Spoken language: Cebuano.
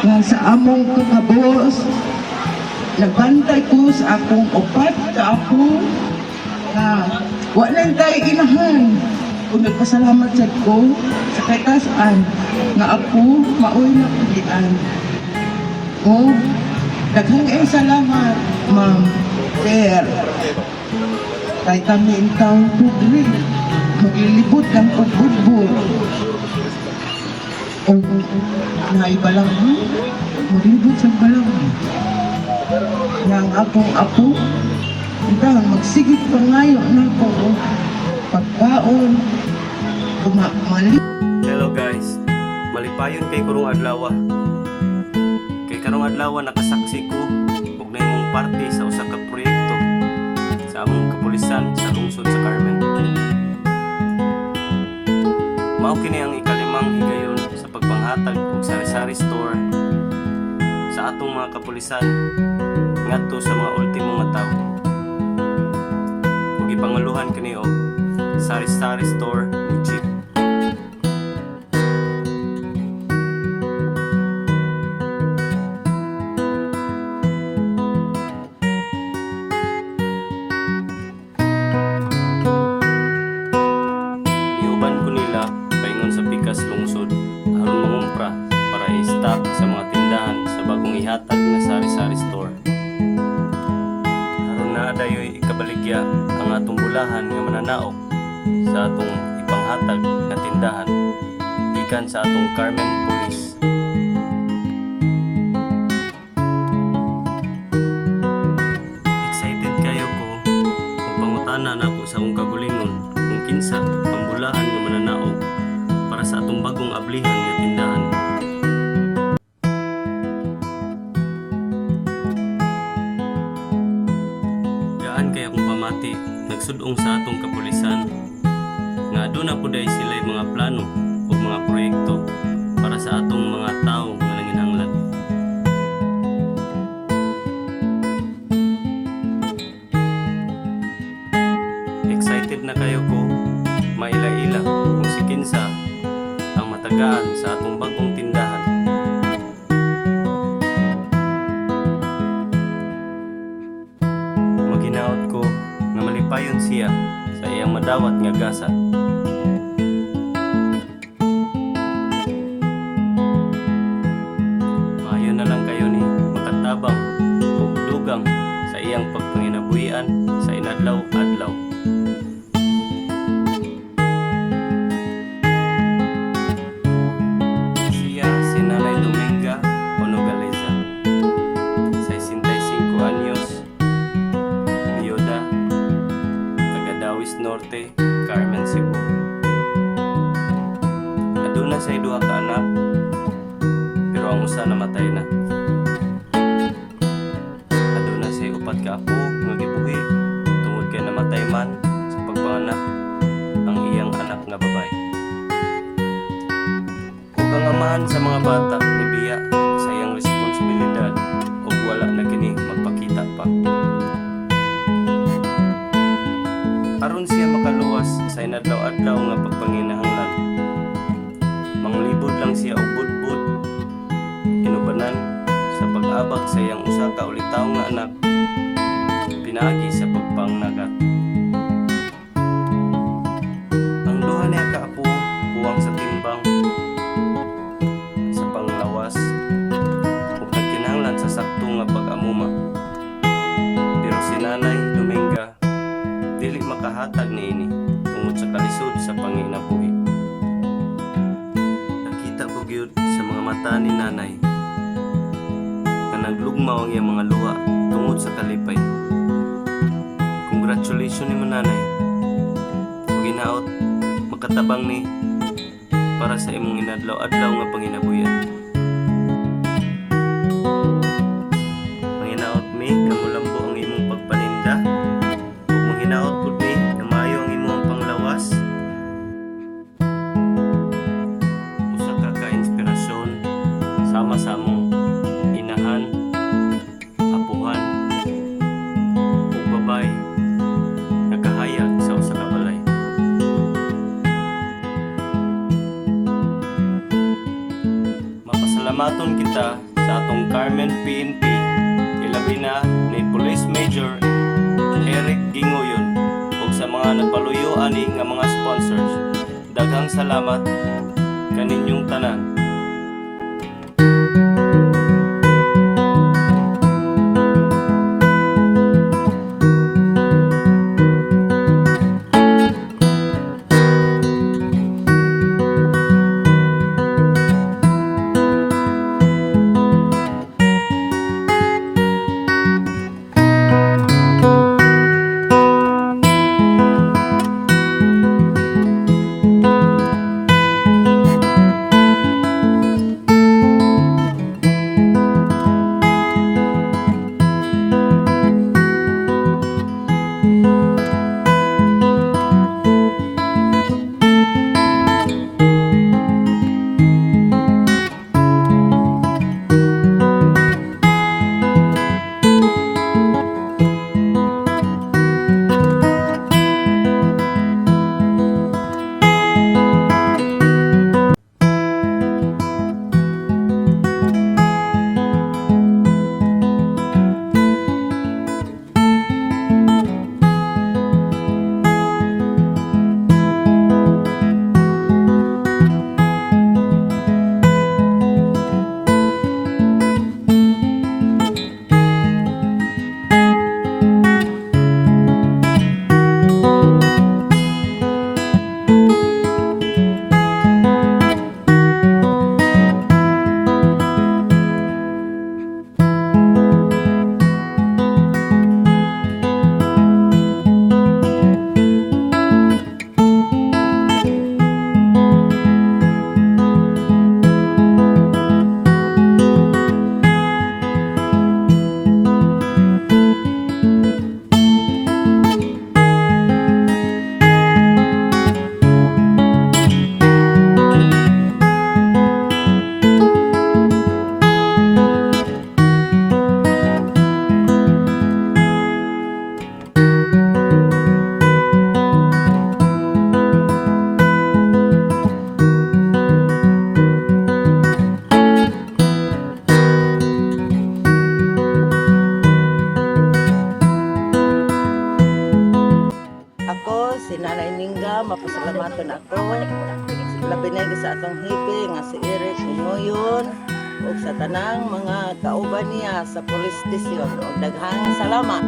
Nga sa among kakabos, nagbantay ko sa akong upat ka apo nga wa lang tayo inahan. Kung nagpasalamat sad ko sa katasan nga ako maoy na pugian. O, daghang ay salamat, ma'am, sir. Kay kami in town pobre, maglilibot lang og budbud. O, naibalang ha? Maglibot sa balang. Yang akong apo, dahil magsigit pa ngayon na ako pagkaon, mali. Hello guys, malipayon kay karong adlaw. Kay karong adlaw nakasaksi ko og nahimong parte sa usa ka proyekto sa among kapulisan sa lungsod sa Carmen. Mao kini ang ikalimang higayon sa pagpanghatag og sari-sari store sa atong mga kapulisan ngadto sa mga ultimo nga tawo. Ug gipanguluhan kini og sari-sari store ni Chief. Niuban ko nila paingon sa pikas lungsod aron mangumpra para i-stock sa mga tindahan sa bagong ihatag nga sari-sari store. Aron naa dayoy ikabaligya ang atong bulahan nga mananaok sa atong ipanghatag nga tindahan gikan sa atong Carmen Police. Excited kayo ko ug pangutana nako sa akong kagulingon kung kinsa ang bulahan nga mananaog para sa atong bagong ablihan nga tindahan. Gaan kay akong pamati nagsud-ong sa atong kapulisan nga aduna pud ay sila'y mga plano ug mga proyekto para sa atong mga tawo nga nanginahanglan. Excited na kayo ko maila-ila kung si kinsa ang matagaan sa atong bagong tindahan. Maginaot ko nga malipayon siya sa iyang madawat nga gasa. Maayo na lang kayo ni makatabang ug dugang sa iyang pagpanginabuhian sa inadlaw-adlaw. Siya si Nanay Dominga Onogaleza, 65 anyos, biyuda, taga Dawis Norte, Carmen, Cebu. Aduna say duha ka anak, pero ang usa namatay na. Aduna say upat ka apo nga gibuhi tungod kay namatay man sa pagpanganak ang iyang anak nga babae. Ug ang amahan sa mga bata nibiya sa iyang responsibilidad ug wala na kini magpakita pa. Aron siya makaluwas sa inadlaw-adlaw nga pagpanginahanglan, manglibod lang siya og budbud inubanan sa pag-abag sa iyang usa ka ulitaw nga anak pinaagi sa pagpangnagat. Ang duha niya ka apo kuwang sa timbang sa panglawas ug nagkinahanglan sa sakto nga pag-amuma. Pero si Nanay Dominga dili makahatag niini tungod sa kalisod sa panginabuhi. Nakita ko gyud sa mga mata ni Nanay nga naglugmaw ang iyang mga luha tungod sa kalipay. Congratulations nimo, Nanay. Ug hinaot makatabang ni para sa imong inadlaw-adlaw nga panginabuhian. Manghinaot mi nga mulambo ang imong pagpaninda ug manghinaot pud mi nga maayo ang imong panglawas. Usa ka ka-inspirasyon sama sa among inahan, apuhan ug babay nga kahayag sa usa ka balay. Mapasalamaton kita Sa atong Carmen PNP, ilabi na ni Police Major Eric Gingoyon, ug sa mga nagpaluyo ani nga mga sponsors. Daghang salamat kaninyong tanan. Ako, si Nanay Ningga, mapasalamaton ako. Labi na sa atong hipi nga si Eric Nguyon ug sa tanang mga kauban niya sa police station. Ug daghang salamat.